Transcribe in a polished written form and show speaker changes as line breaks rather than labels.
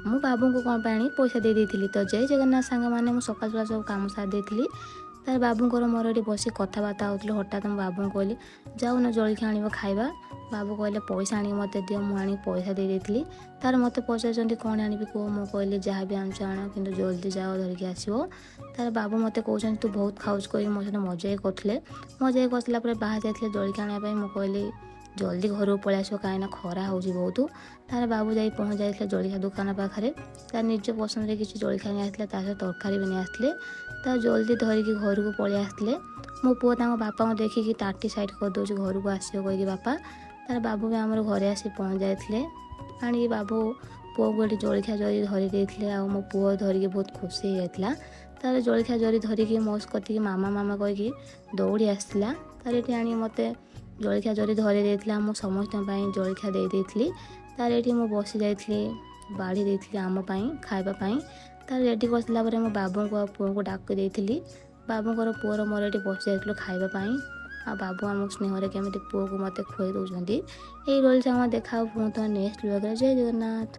ମୁଁ ବାବୁଙ୍କୁ କ'ଣ ପାଇଁ ଆଣି ପଇସା ଦେଇ ଦେଇଥିଲି। ତ ଜୟ ଜଗନ୍ନାଥ ସାଙ୍ଗମାନେ। ମୁଁ ସକାଳୁ ସକାଳୁ ସବୁ କାମ ସାରି ଦେଇଥିଲି। ତାର ବାବୁଙ୍କର ମୋର ଏଠି ବସି କଥାବାର୍ତ୍ତା ହେଉଥିଲୁ। ହଠାତ୍ ମୁଁ ବାବୁଙ୍କୁ କହିଲି, ଯାଉନ ଜଳଖିଆ ଆଣିବ, ଖାଇବା। ବାବୁ କହିଲେ, ପଇସା ଆଣିକି ମୋତେ ଦିଅ। ମୁଁ ଆଣିକି ପଇସା ଦେଇ ଦେଇଥିଲି। ତାର ମୋତେ ପଚାରୁଛନ୍ତି, କ'ଣ ଆଣିବି କୁହ? ମୁଁ କହିଲି, ଯାହା ବି ଆଣୁଛ ଆଣ, କିନ୍ତୁ ଜଲ୍ଦି ଯାଅ, ଧରିକି ଆସିବ। ତାର ବାବୁ ମୋତେ କହୁଛନ୍ତି, ତୁ ବହୁତ ଖାଉଛୁ କହିକି ମୋ ସହିତ ମଜାକ କରୁଥିଲେ। ମଜାକ କରିସାରିଲା ପରେ ବାହାରି ଯାଇଥିଲେ ଜଳଖିଆ ଆଣିବା ପାଇଁ। ମୁଁ କହିଲି, ଜଲ୍ଦି ଘରକୁ ପଳେଇ ଆସିବ, କାହିଁକିନା ଖରା ହେଉଛି ବହୁତ। ତାର ବାବୁ ଯାଇ ପହଞ୍ଚି ଯାଇଥିଲେ ଜଳଖିଆ ଦୋକାନ ପାଖରେ। ତାର ନିଜ ପସନ୍ଦରେ କିଛି ଜଳଖିଆ ନେଇ ଆସିଥିଲେ, ତା ସହିତ ତରକାରୀ ବି ନେଇ ଆସିଥିଲେ। ତା ଜଲ୍ଦି ଧରିକି ଘରକୁ ପଳେଇ ଆସିଥିଲେ। ମୋ ପୁଅ ତାଙ୍କ ବାପାଙ୍କୁ ଦେଖିକି ତାଟି ସାଇଡ଼୍ କରିଦେଉଛି, ଘରକୁ ଆସିବ କହିକି ବାପା। ତାର ବାବୁ ବି ଆମର ଘରେ ଆସି ପହଞ୍ଚି ଯାଇଥିଲେ। ଆଣିକି ବାବୁ ପୁଅକୁ ଏଠି ଜଳଖିଆ ଜରି ଧରି ଦେଇଥିଲେ ଆଉ ମୋ ପୁଅ ଧରିକି ବହୁତ ଖୁସି ହେଇଯାଇଥିଲା। ତାର ଜଳଖିଆ ଜରି ଧରିକି ମୋ କତିକି ମାମା ମାମା କହିକି ଦୌଡ଼ି ଆସିଥିଲା। ତାର ଏଠି ଆଣିକି ମୋତେ ଜଳଖିଆ ଜରି ଧରେଇ ଦେଇଥିଲା। ମୁଁ ସମସ୍ତଙ୍କ ପାଇଁ ଜଳଖିଆ ଦେଇ ଦେଇଥିଲି। ତାର ଏଠି ମୁଁ ବସି ଯାଇଥିଲି, ବାଢ଼ି ଦେଇଥିଲି ଆମ ପାଇଁ ଖାଇବା ପାଇଁ। ତାର ରେଡ଼ି କରିସାରିଲା ପରେ ମୋ ବାବୁଙ୍କୁ ଆଉ ପୁଅଙ୍କୁ ଡାକି ଦେଇଥିଲି। ବାବୁଙ୍କର ପୁଅର ମୋର ଏଠି ବସି ଯାଇଥିଲୁ ଖାଇବା ପାଇଁ। ଆଉ ବାବୁ ଆମକୁ ସ୍ନେହରେ କେମିତି ପୁଅକୁ ମୋତେ ଖୁଆଇ ଦେଉଛନ୍ତି। ଏଇ ରୋଲ ସାଙ୍ଗ ଦେଖା ପୁଣି ତ ନେକ୍ସଟ ବ୍ଲଗ୍ରେ। ଜୟ ଜଗନ୍ନାଥ।